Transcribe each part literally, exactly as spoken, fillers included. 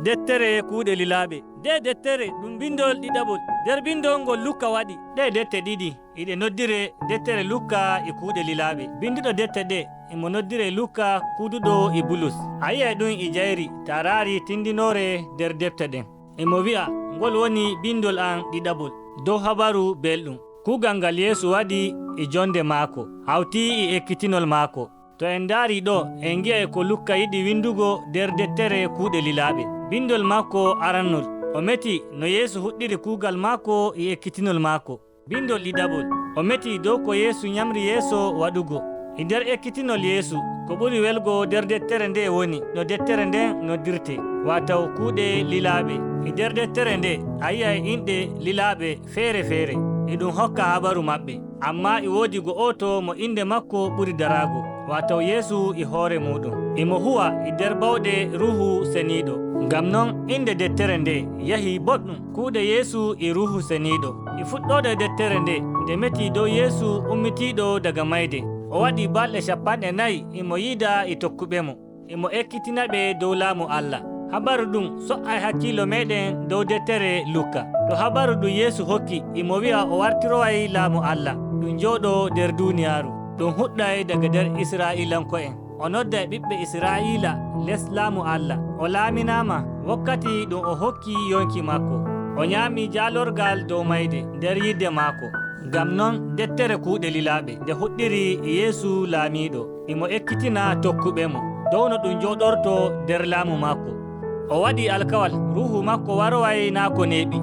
Dettere Kuuɗe Lilaaɓe. Ndee dettere ɗum binndol ɗiɗaɓol. Nder binndol ngol Lukka waɗi. Ɗee dette ɗiɗi iɗe noddiree Dettere Lukka e Kuuɗe Lilaaɓe. Binnduɗo dette ɗee imo noddiree Lukka kuuduɗo e Bulus. A yi'ay ɗum e jayri taaraari tindinoore nder defte ɗen. Imo wi'a, ngol woni binndol an ɗiɗaɓol dow Habaru Belɗum. Kuugal ngal Yeesu waɗi e jonnde maako, hawti e ekkitinol maako. To en ndaarii ɗoo, en ngi'ay ko Lukka yiɗi winndugo nder dettere Kuuɗe Lilaaɓe. Binndol maako arannol, o metii no Yeesu huɗɗiri kuugal maako e ekkitinol maako. Binndol ɗiɗaɓol, o metii dow ko Yeesu nyamri yeeso waɗugo. E nder ekkitinol Yeesu, ko ɓuri welgo nder dettere ndee woni no dettere nden noddirtee, waato Kuuɗe Lilaaɓe. E nder dettere ndee, a yi'ay inɗe lilaaɓe feere-feere, e ɗum hokka habaru maɓɓe. Ammaa e woodi go'oto mo innde makko ɓuri daraago, waato Yeesu e hoore muuɗum. Imo huwa e nder bawɗe Ruuhu Seniiɗo. Ngam non, innde dettere ndee yahii boɗɗum. Kuuɗe Yeesu e Ruuhu Seniiɗo. E fuɗɗoode dettere ndee, nde metii dow Yeesu ummitiiɗo daga mayde, o waɗii balɗe cappanɗe nayi imo yiida e tokkuɓemo, imo ekkitina ɓe dow Laamu Allah. Habaru ɗum so'ay hakkiilo meɗen dow dettere Lukka. To habaru ɗum Yeesu hokki, imo wi'a o wartiroway Laamu Allah, ɗum jooɗoo nder duuniyaaru. Ɗum huɗɗay daga nder Israa'iilanko'en. O nodday ɓiɓɓe Israa'iila les Laamu Allah. O laaminaama wakkati ɗum o hokki yonki maako. O nyaami jaalorgal dow mayde nder yidde maako. Ngam non, dettere Kuuɗe Lilaaɓe nde huɗɗiri Yeesu Laamiiɗo, imo ekkitina tokkuɓemo dow no ɗum jooɗortoo nder laamu maako. O waɗii alkawal Ruuhu maako waroway naa ko neeɓi.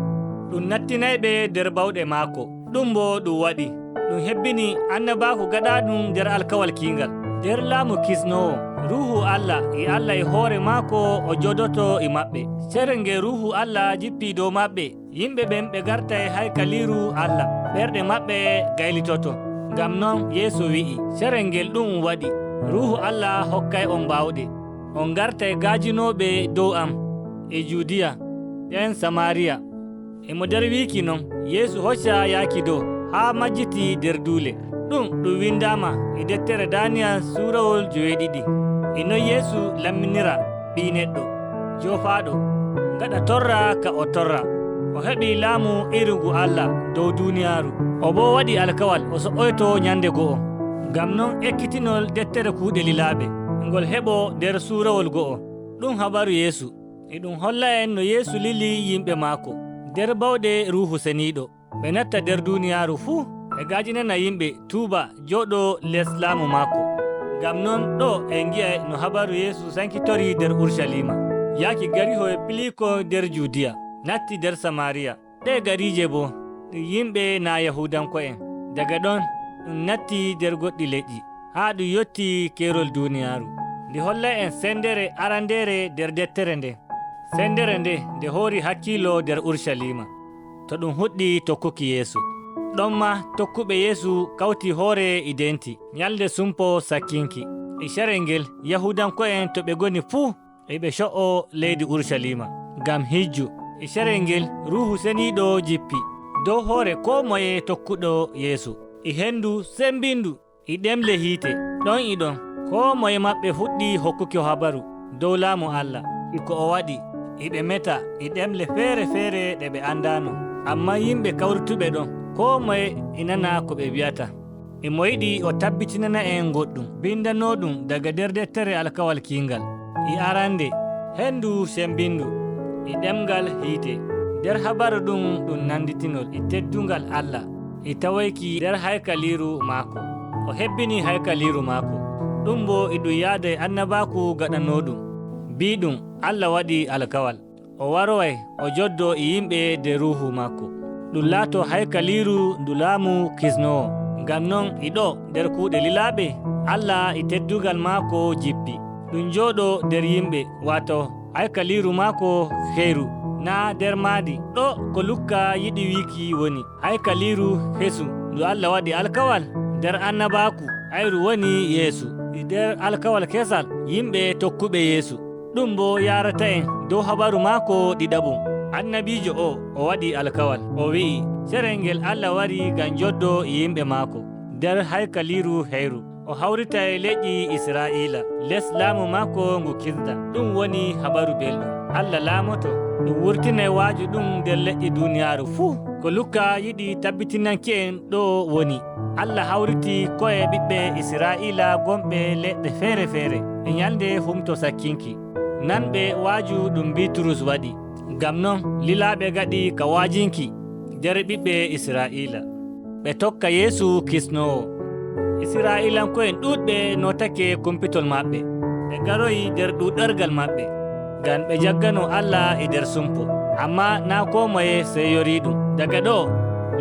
Ɗum nattinay ɓe nder bawɗe maako. Ɗum boo ɗum waɗii. Ɗum hebbini annabaaku gaɗaaɗum nder alkawal kiingal. Nder laamu kisnoowo, Ruuhu Allah e Allah e hoore maako o jooɗoto e maɓɓe. Carel ngel Ruuhu Allah jippii dow maɓɓe, yimɓe ɓen ɓe ngartay haykaliiru Allah, ɓerɗe maɓɓe gaylitoto. Ngam non Yeesu wi'i, carel ngel ɗu'um waɗi, Ruuhu Allah hokkay on baawɗe. On ngartay gaajinooɓe dow am e Judiya, nden Samariya. E mo nder wiiki non, Yeesu hocca yaaki dow, haa majjiti nder duule. Ɗum, ɗum windaama e deftere Daniyel suurawol joweeɗiɗi. E non Yeesu lamminira ɓii neɗɗo, joofaaɗo, gaɗa torra ka o torra. O heɓi laamu iru ngu Allah dow duuniyaaru. O boo waɗi alkawal o so'oyto nyande go'o. Ngam non ekkitinol deftere Kuuɗe Lilaaɓe, ngol heɓo nder suurawol go'o. Ɗum habaru Yeesu. E ɗum holla en no Yeesu lili yimɓe maako nder bawɗe Ruuhu Seniiɗo. Ɓe natta nder duuniyaaru fuu, ɓe gaajinana yimɓe tuuba, jooɗo les laamu maako. Ngam non ɗo en ngi'ay no habaru Yeesu sankitori nder Urucaliima. Yaaki garihoy e piliiko nder Judiya, natti nder Samariya. Ɗee gariije boo, ɗum yimɓe naa Yahuudanko'en. Daga ɗon, ɗum natti nder goɗɗi leƴƴi, haa ɗum yotti keerol duuniyaaru. Ndi hollay en sendere arandeere nder deftere nden. Sendere nde, nde hoori hakkiilo nder Urucaliima, to ɗum huɗɗi tokkuki Yeesu. Ɗon maa tokkuɓe Yeesu kawti hoore e denti, nyalnde sumpo sakkinki. E carel ngel, Yahuudanko'en to ɓe ngoni fuu, e ɓe co'o leydi Urucaliima ngam hijju. E carel ngel, Ruuhu Seniiɗo jippi dow hoore koo moye tokkuɗo Yeesu. E hendu sembindu, e ɗemle hiite, ɗon e ɗon, koo moye maɓɓe fuɗɗi hokkuki habaru dow Laamu Allah, e ko o waɗi. E ɓe meta e ɗemle feere-feere ɗe ɓe andaano. Ammaa yimɓe kawrutuɓe ɗon, koo moye e nana ko ɓe wi'ata. E mo yiɗi o tabbitinana en goɗɗum bindanooɗum daga nder deftere alkawal kiingal. E arande, hendu sembindu, e ɗemngal hiite. Nder habaru ɗum, ɗum nanditinol e teddungal Allah, e tawoyki nder haykaliiru maako. O hebbini haykaliiru maako. Ɗum boo e ɗum yaada e annabaaku gaɗanooɗum, biiɗum, Allah waɗi alkawal. O waroway, o jooɗodoo e yimɓe nder Ruuhu maako. Ɗum laatoo haykaliiru ndu laamu kisnoowo. Ngam non, e ɗo nder Kuuɗe Lilaaɓe, Allah e teddungal maako jippi. Ɗum jooɗoo nder yimɓe, waato haykaliiru maako heyru, naa nder maadi. Ɗo ko Lukka yiɗi wiiki woni. Haykaliiru kesu ndu Allah waɗi alkawal nder annabaaku, hayru woni Yeesu. E nder alkawal kesal, yimɓe tokkuɓe Yeesu. Ɗum boo yaarata en dow habaru maako ɗiɗaɓum. Annabiijo oo, o waɗi alkawal, o wi'i, carel ngel Allah wari ngam jooɗodoo e yimɓe maako nder haykaliiru heyru. O hawritay leƴƴi Israa'iila les laamu maako ngu kisnata. Ɗum woni habaru belɗum. Allah laamoto, ɗum wurtinay waaju ɗum nder leƴƴi duuniyaaru fuu. Ko Lukka yiɗi tabbitinanki en ɗo woni, Allah hawriti ko'e ɓiɓɓe Israa'iila gonɓe leɗɗe feere-feere e nyalnde Humto Sakkinki. Nanɓe waaju ɗum Biiturus waɗi. Ngam non, lilaaɓe ngaɗi ka waajinki nder ɓiɓɓe Israa'iila. Ɓe tokka Yeesu Kisnoowo. Israa'iilanko'en ɗuuɗɓe nootake kumpitol maɓɓe. Ɓe garoyi nder ɗuuɗorgal maɓɓe, ngam ɓe jagganoo Allah e nder sumpo. Ammaa naa koo moye sey yoriiɗum. Daga ɗo,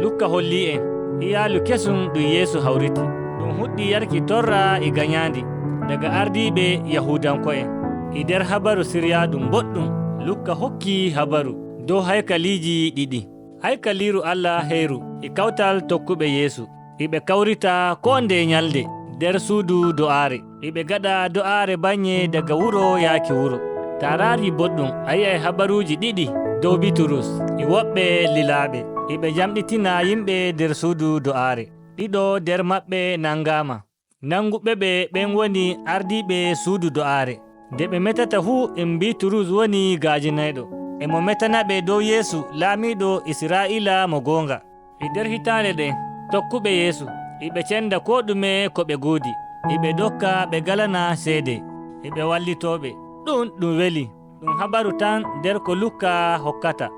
Lukka holli en iyaalu kesum ɗum Yeesu hawriti. Ɗum huɗɗi yarki torra e ganyaandi daga ardiiɓe Yahuudanko'en. E nder habaru siryaaɗum boɗɗum, Lukka hokki habaru dow haykaliiji ɗiɗi. Haykaliiru Allah heyru e kawtal tokkuɓe Yeesu. Iɓe kawrita koo ndeye nyalnde nder suudu do'aare. Iɓe ngaɗa do'aare bannye daga wuro yaaki wuro. Taa raarii boɗɗum, a yi'ay habaruuji ɗiɗi dow Biiturus e woɓɓe lilaaɓe. Iɓe njamɗitina yimɓe nder suudu do'aare. Ɗiɗo nder maɓɓe nanngaama. Nannguɓe ɓe ɓen woni ardiiɓe suudu do'aare. Nde ɓe metata fuu, en Biiturus woni gaajinayɗo. E mo metanaɓe dow Yeesu, laamiiɗo Israa'iila mo goonga. E nder hitaande nden, tokkuɓe Yeesu, iɓe cenda koo ɗume ko ɓe ngoodi, iɓe ndokka ɓe ngalana ceede, iɓe wallitooɓe. Ɗum, ɗum weli. Ɗum habaru tan nder ko Lukka hokkata.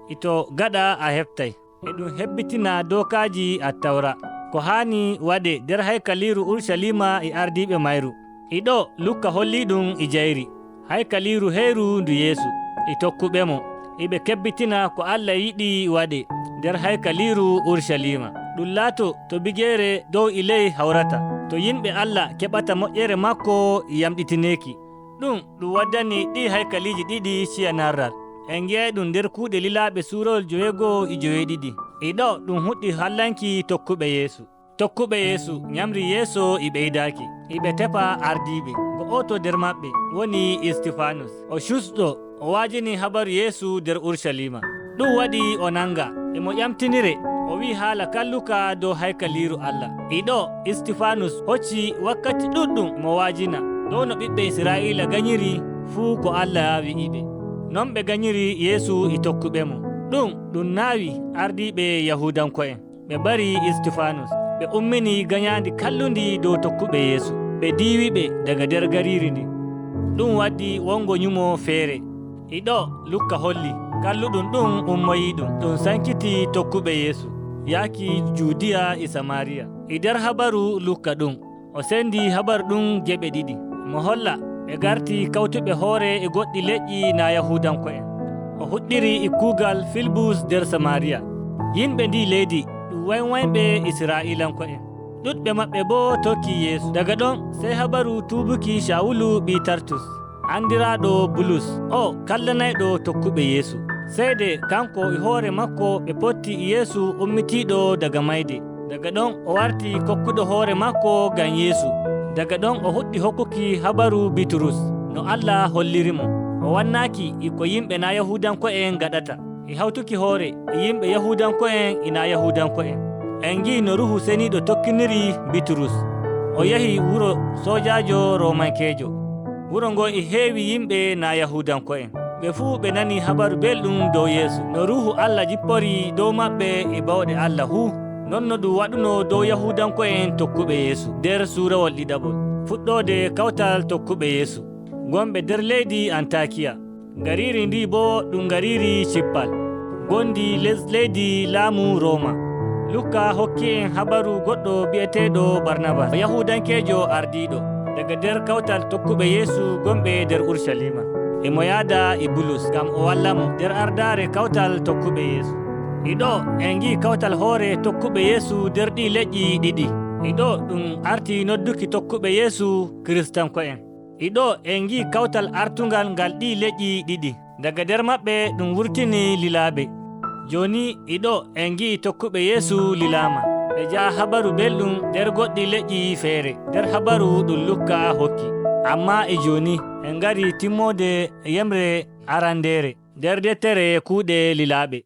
Ito gaɗa a heɓtay. E ɗum hebbitina dookaaji Attawra. Ko haani waɗee nder haykaliiru Urucaliima e ardiiɓe mayru. E ɗo Lukka holli ɗum e jayri. Haykaliiru heyru ndu Yeesu e tokkuɓe mo. Iɓe kebbitina ko Allah yiɗi waɗee nder haykaliiru Urucaliima. Ɗum laato to bigeere dow e ley hawrata. To yimɓe Allah keɓata moƴƴere makko yamɗitineeki. Ɗum, ɗum waddani ɗii haykaliiji ɗiɗi ciya narral. En ngi'ay ɗum nder Kuuɗe Lilaaɓe suurawol joweego'o e joweeɗiɗi. E ɗo ɗum huɗɗi hallanki tokkuɓe Yeesu. Tokkuɓe Yeesu nyamri yeeso e ɓeydaaki. Iɓe tefa ardiiɓe. Go'oto nder maɓɓe woni Istifaanus. O cusɗo, o waajini habaru Yeesu nder Urucaliima. Ɗum waɗi o nannga, e mo ƴamtinire, o wi'i haala kalluka dow haykaliiru Allah. E ɗo, Istifaanus hocci wakkati ɗuɗɗum mo waajina, dow no ɓiɓɓe Israa'iila nganyiri fuu ko Allah wi'iɓe. Non ɓe nganyiri Yeesu e tokkuɓe mo. Ɗum, ɗum naawi ardiiɓe Yahuudanko'en. Ɓe mbari Istifaanus, ɓe ummini ganyaandi kallundi dow tokkuɓe Yeesu. Ɓe diiwi ɓe daga nder gariiri ndin. Ɗum waddi wongo nyumo feere. E ɗo Lukka holli kalluɗum ɗum ummoyii ɗum. Ɗum sankiti tokkuɓe Yeesu, yaaki Juudiya e Samaariya. E nder habaru Lukka ɗum, o sendi habaru ɗum geɓe ɗiɗi. Mo holla ɓe garti kawtuɓe hoore e goɗɗi leƴƴi naa Yahuudanko'en. O huɗɗiri e kuugal Filbus nder Samaariya. Yimɓe ndii leydi ɗum waynwayɓe Israa'iilanko'en. Ɗuɗɓe maɓɓe boo tokki Yeesu. Daga ɗon, sey habaru tuubuki Caawulu ɓii Tartus, anndiraaɗo Bulus, o kallanayɗo tokkuɓe Yeesu. Sey nde kanko e hoore makko ɓe potti e Yeesu ummitiiɗo daga mayde. Daga ɗon, o warti kokkuɗo hoore makko ngam Yeesu. Daga ɗon, o huɗɗi hokkuki habaru Biiturus, no Allah holliri mo. O wannaaki e ko yimɓe naa Yahuudanko'en ngaɗata. E hawtuki hoore e yimɓe Yahuudanko'en e naa Yahuudanko'en. En ngi'i no Ruuhu Seniiɗo tokkiniri Biiturus. O yahi wuro soojaajo Roomankeejo. Wuro ngon e heewi yimɓe naa Yahuudanko'en. Ɓe fuu ɓe nani habaru belɗum dow Yeesu. No Ruuhu Allah jippori dow maɓɓe e bawɗe Allah fuu. Non no ɗum waɗunoo dow Yahuudanko'en tokkuɓe Yeesu nder suurawol ɗiɗaɓol. Fuɗɗoode kawtal tokkuɓe Yeesu. Gonɓe nder leydi Antaakiya. Gariiri ndii boo ɗum gariiri cippal, ngondi les leydi laamu Rooma. Lukka hokki en habaru goɗɗo bi'eteeɗo Barnabas, Yahuudankeejo ardiiɗo, daga nder kawtal tokkuɓe Yeesu gonɓe nder Urucaliima. E mo yaada e Bulus ngam o walla mo nder ardaare kawtal tokkuɓe Yeesu. E ɗo en ngi'i kawtal hoore tokkuɓe Yeesu nder ɗii leƴƴi ɗiɗi. E ɗo ɗum arti nodduki tokkuɓe Yeesu Kiristanko'en. E ɗo en ngi'i kawtal artungal ngal ɗii leƴƴi ɗiɗi. Daga nder maɓɓe ɗum wurtini lilaaɓe. Jooni e ɗo en ngi'i tokkuɓe Yeesu lilaama. Ɓe ja'a habaru belɗum nder goɗɗi leƴƴi feere, nder habaru ɗum Lukka hokki. Ammaa e jooni en ngari timmoode yemre arandeere nder deftere Kuuɗe Lilaaɓe.